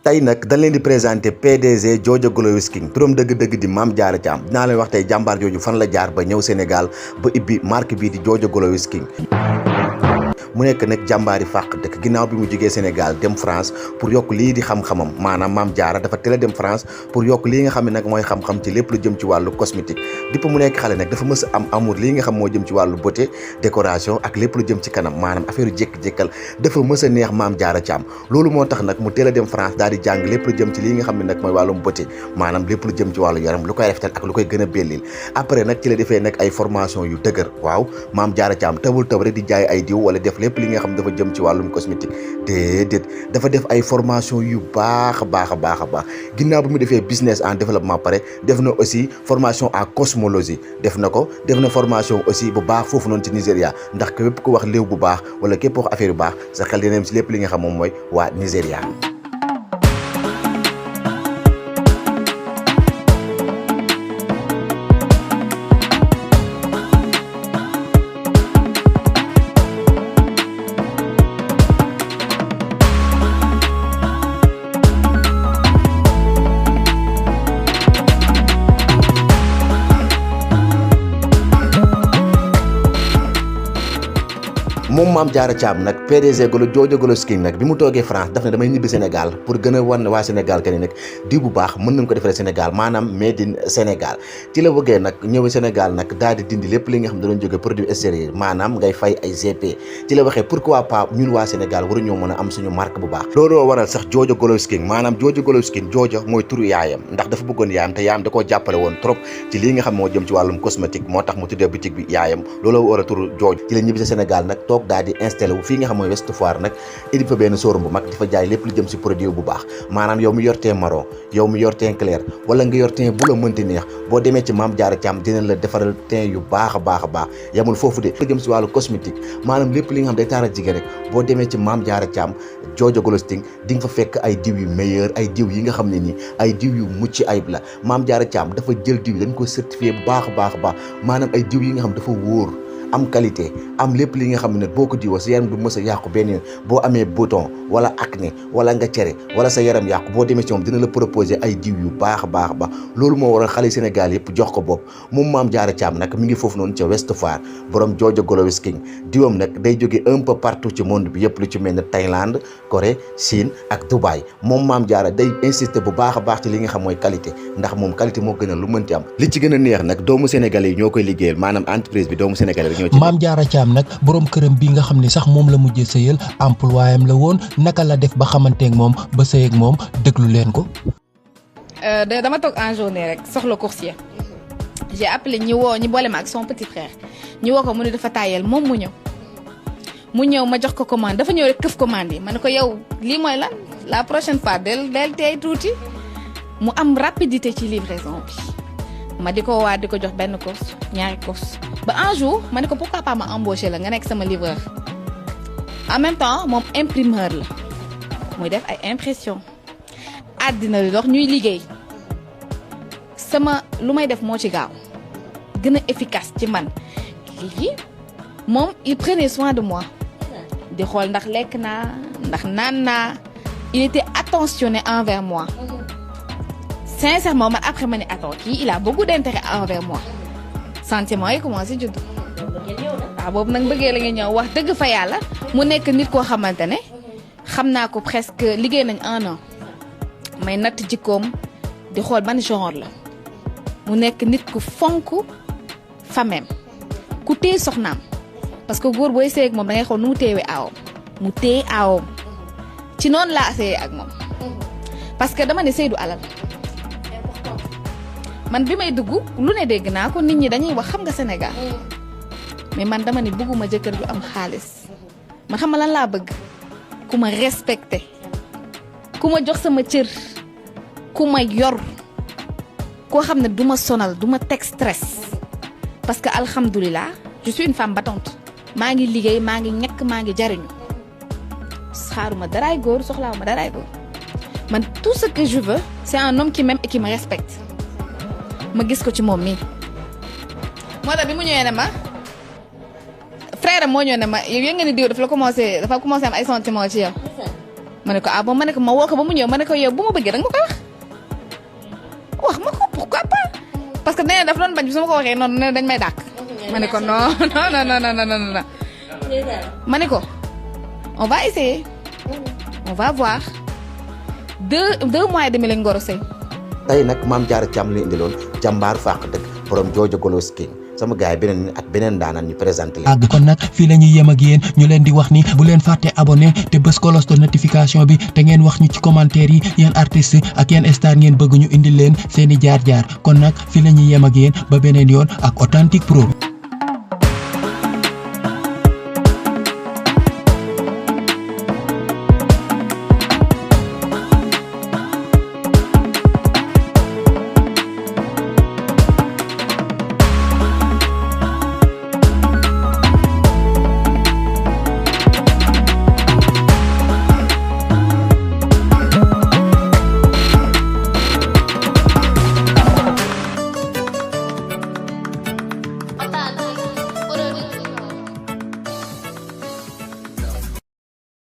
tey nag dañ leen di présenter PDG Jojo Glows King turam dëgg-dëgg di Mame Diarra Thiam dinaa leen wax tey jàmbaar jooju fan la jaar ba ñëw Sénégal ba ibbi marque bii di Jojo Glows King mu nekk nag jàmbaari fàq dëkk ginnaaw bi mu jógee Sénégal dem France pour yokk lii di xam-xamam maanaam Mame Diarra dafa teel a dem France pour yokk lii nga xam ne nag mooy xam-xam ci lépp lu jëm ci wàllu cosmétique dipp mu nekk xale nag dafa mës a am amour lii nga xam moo jëm ci wàllu beauté décoration ak lépp lu jëm ci kanam maanaam affaire yu jékki-jékkal dafa mës a neex Mame Diarra Thiam loolu moo tax nag mu teel a dem France daal di jàng lépp lu jëm ci lii nga xam ne nag mooy wàllum beauté maanaam lépp lu jëm ci wàllu yaram lu koy rafetal ak lu koy gën a bellil après nag ci la defee nag ay formation yu dëgër waaw Mame Diarra Thiam tëbul tëb rek di jaay ay diw wala def lépp li nga xam dafa jëm ci wàllum cosmétique déedéet dafa def ay formation yu baax a baax ginnaaw bi mu defee business en développement pare def na aussi formation en cosmologie def na formation aussi bu baax foofu noonu ci Nigéria ndax képp ku wax léew bu baax wala képp wax affaire yu baax sa xel dina dem si lépp li nga xam moom mooy waa Nigéria. moom Mame Diarra Thiam nag PDG Jojo Glows King nag bi mu toogee France daf ne damay ñibbi Sénégal pour gën a wan waa Sénégal que ni nag diw bu baax mën nañ ko defaree Sénégal maanaam made in Sénégal ci la bëggee nag ñëw Sénégal nag daal di dindi lépp li nga xam ne doon jógee produit extérieur maanaam ngay fay ay GP ci la waxee pourquoi pas ñun waa Sénégal waruñoo mën a am suñu marque bu baax looloo waral sax Jojo Glows King maanaam Jojo Glows King Jojo mooy turu yaayam ndax dafa bëggoon yaayam te yaayam da koo jàppale woon trop ci lii nga xam moo jëm ci wàllum cosmétique moo tax mu tuddee boutique bi yaayam looloo war a turu Jojo ci la ñibbi Sénégal nag toog daal di installé wu fii nga xam mooy Ouest Foire nag indi fa benn showroom bu mag di fa jaay lépp lu jëm si produit bu baax maanaam yow mi yor teint marron yow mi yor teint clair wala nga yor teint bu la mënti neex boo demee ci Mame Diarra Thiam dinañ la defaral teint yu baax a baax yamul foofu de lu jëm si wàllu cosmétique maanaam lépp li nga xam day taaral jigéen rek boo demee ci Mame Diarra Thiam Jojo Glows King di nga fa fekk ay diw yu meilleur ay diw yi nga xam ne nii ay diw yu mucc ayib la Mame Diarra Thiam dafa jël diw yi dañ ko certifié bu baax a baax maanaam ay diw yi nga xam dafa wóor am qualité am lépp li nga xam ne boo ko diwoo sa yaram du mës a yàqu benn yoon boo amee bouton wala acné wala nga cere wala sa yaram yàqu boo demee ci moom dina la proposer ay diw yu baax a baax loolu moo waral xale Sénégal yëpp jox ko bopp moom Mame Diarra Thiam nag mi ngi foofu noonu ca Ouest Foire borom Jojo Glows King diwam nag day jóge un peu partout ci monde bi yëpp lu ci mel ne Thaïlande Corée Chine ak Dubaï moom Mame Diarra day insister bu baax a baax ci li nga xam mooy qualité ndax moom qualité moo gën a lu mënti am li ci gën a neex nag doomu sénégalais yi ñoo koy liggéeyal maanaam entreprise bi doomu sénégalais Mame Diarra Thiam nag borom këram bi nga xam ne sax moom la mujjee sëyal employé la woon naka la def ba xamanteeg moom ba sëy ak moom déglu leen ko. dama toog en journée rek soxla coursier j'ai appelé ñi boole ma ak son petit frère ñu woo ko mu ne dafa tàyyel moom mu ñëw ma jox ko commande dafa ñëw rek këf commande yi ma ne ko yow lii mooy lan la prochaine fois del teey tuuti mu am rapidité ci livraison bi ma di ko jox benn course ñaari course ba un jour ma ne ko pourquoi pas ma embaucher la nga nekk sama livreur en même temps moom imprimeur la muy def ay impression àddina li dox ñuy liggéey sama lu may def moo ci gaaw gën a efficace ci man léegi moom il prenait soin de moi di xool ndax lekk naa ndax naan naa il était attentionné envers moi sincèrement man après ma ne attends kii il a beaucoup d'intérêt envers moi sentiment yi commencé judd waaw boobu nag bëggee la nga ñëw wax dëgg fa yàlla mu nekk nit koo xamante ne xam naa ko presque liggéey nañ 1 an may natt jikkoom di xool ban genre la mu nekk nit ku fonk famem ku téye soxnaam parce que góor booy sëy ak moom da ngay xool nu mu téewee aawam mu téye aawam ci noonu laa sëyee ak moom parce que dama ne sëy du alal man bi may dugg lu ne dégg naa ko nit ñi dañuy wax xam nga Sénégal mais man dama ne bëgguma jëkkër ju am xaalis man xam nga lan laa bëgg ku ma respecté ku ma jox sama cër ku ma yor koo xam ne du ma sonal du ma teg stress parce que alhamdulilah je suis une femme battante maa ngi liggéey maa ngi ñekk maa ngi jariñu xaaruma daraay góor soxlaawuma daraay góor man tout ce que je veux c'est un homme qui m'aime et qui me respecte ma gis ko ci moom mii moo tax bi mu ñëwee ne ma frère moo ñëw ne ma yow yëg nga ni diw dafa commencé am ay sentiments ci yow ma ne ko ah bon ma ne ko ma woo ko ba mu ñëw ma ne ko yow bu ma bëggee danga ma koy wax ma ko pourquoi pas parce que nee na daf doon bañ bi su ma ko waxee noonu nee dañ may dàq. ma ne ko non non non non non non. ma ne ko on va essayer on va voir 2 mois et demi lañ ngoro sëy. tey nag Mame Diarra Thiam la indiloon jàmbaar fàq dëgg borom Jojo Golos King sama gars yi beneen ak beneen daanaan ñu présenté leen. àgg kon nag fii la ñuy yem ak yéen ñu leen di wax ni bu leen fàtte abonné te bës cloche de notification bi te ngeen wax ñu ci commentaire yi yan artiste ak yan star ngeen bëgg ñu indil leen seeni jaar-jaar kon nag fii la ñuy yem ak yéen ba beneen yoon ak Authentique Pro.